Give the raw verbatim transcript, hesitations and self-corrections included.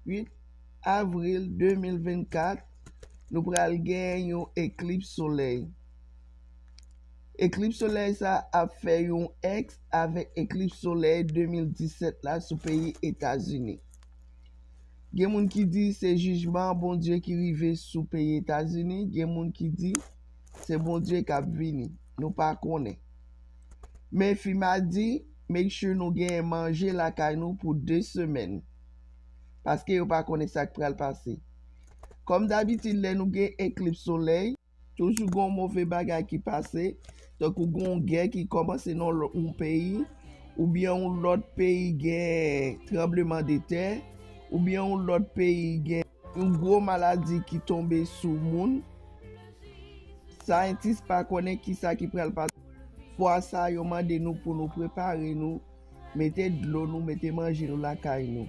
Uit avril de mil vennkat, nou pral gen yon eklips solèy. Eklips solèy sa ap fè yon èks avèk eklips solèy de mil disèt la sou peyi Etazini. Gen moun ki di se jijman Bondye ki rive sou peyi Etazini, gen moun ki di se Bondye k ap vini. Nou pa konnen. Men FEMA di, make sure nou gen manje lakay nou pou de semèn. Paske yo pa konnen sa k pral pase. Kòm dabitid, lè nou gen eklips solèy, toujou gen yon move bagay ki pase, tankou gen yon gè ki kòmanse nan yon peyi, oubyen yon lòt peyi gen tranbleman de tè, oubyen yon lòt peyi gen yon gwo maladi ki tonbe sou moun. Sayantis pa konnen kisa ki pral pase. Fwa sa, yo mande nou pou nou prepare nou, mete dlo nou, mete manje nou lakay nou.